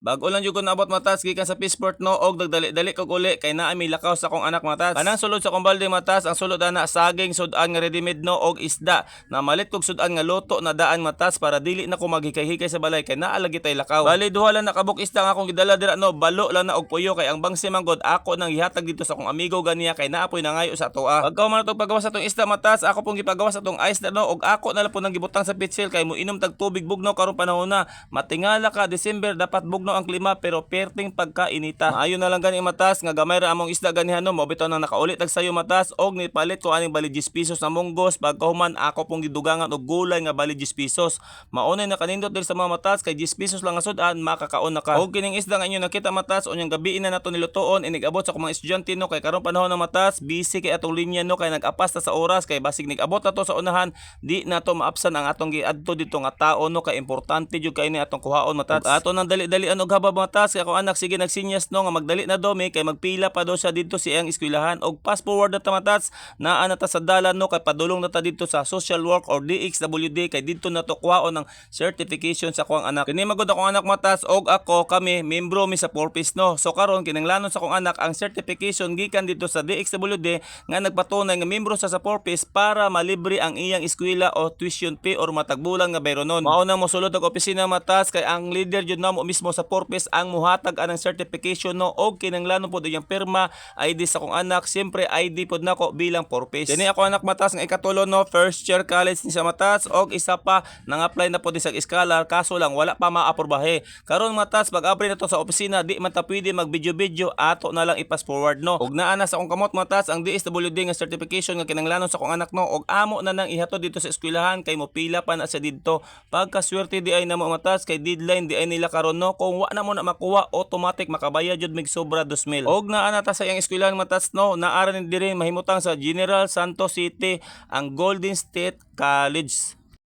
Bag-o lang jud ko naabot, mga tats, gikan sa Fishport no, og nagdali-dali kog uli kay naa mi lakaw sa akong anak, mga tats. Kanang sulod sa akong balde, mga tats, ang sulod ana saging sud-an nga ready made no og isda. Namalit kog sud-an nga luto na daan, mga tats, para dili na ko maghikay-hikay sa balay kay naa lagi tay lakaw. Bali duha lang nakabuk isda nga akong gidala dira no, balo lang na og puyo kay ang bangsi man gud ako nang gihatag dito sa akong amigo ganiya kay naa poy nangayo sa atoa. Pagka man atong pagawas atong isda, mga tats, ako pong gipagawas atong ice na no og ako na lang po nang gibutang sa pitsil kay mo inom tag tubig bugnaw karong panahon na. Matingala ka December, dapat bugnaw ang klima pero perting pagkainita. Maayo na lang gani, mga tats, nga gamay ra among isda ganihan no, mao bitaw nang nakauli tag sayo, mga tats, og nipalit ko aning bali 10 pesos na munggos. Pagkahuman ako pong gidugangan og gulay nga bali 10 pesos. Maunay nakanindot diri sa mga, mga tats, kay 10 pesos lang nga sud-an makakaon na ka. Og kining isda nga inyo nakita, mga tats, unyang gabi na nato nilutoon inig-abot sa akong mga estudyante no, kay karong panahon ng, mga tats, busy kay atong linya no, kay nag-apas ta sa oras kay basig nig-abot na to sa unahan, di na to maapsan ang atong giadto dito nga tao no, kay importante jud kay ni atong kuhaon, mga tats. Ato nang dali-dali og habab, mga tats, kay akong anak sige nagsinyas no nga magdali na daw mi kay magpila pa daw siya dito sa iyang eskwelahan. Og fast forward na ta, mga tats, naa na ta sa dalan no, kay padulong na ta dito sa social work or DXWD kay didto na to kuhaon ang certification sa akong anak. Kini magud akong anak, mga tats, og ako, kami membro mi sa 4Ps no. So karon kinanglanon sa akong anak ang certification gikan dito sa DXWD nga nagpatunay nga membro sa 4Ps para malibre ang iyang eskwela o tuition fee or matagbulan nga bayronon. Mao na mosulod og opisina, mga tats, kay ang leader jud namo mismo sa 4Ps ang muhatag anang certification no, og kinanglanon pod iyang pirma, ID sa akong anak, siyempre ID pod nako bilang 4Ps. Kini ako anak, mga tats, nga ikatulo no, first year college ni sa, mga tats, og isa pa nang apply na pod sa scholar kaso lang wala pa maaprubahe. Karon, mga tats, pag abri na to sa opisina, di man ta pwede mag video-video, ato na lang ipas forward no. Og naa na sa akong kamot, mga tats, ang DSWD nga certification nga kinanglanon sa akong anak no, og amo na nang ihatod dito sa eskwelahan kay mopila pa na siya didto. Pagkaswerte di ay namo, mga tats, kay deadline di ay nila karon no. Kung wa na mo na makuha, automatic makabayad jud mig sobra 2,000. Og naa na ta sa iyang eskwelahan, mga tats no, naara ni diri mahimutang sa General Santos City ang Golden State College.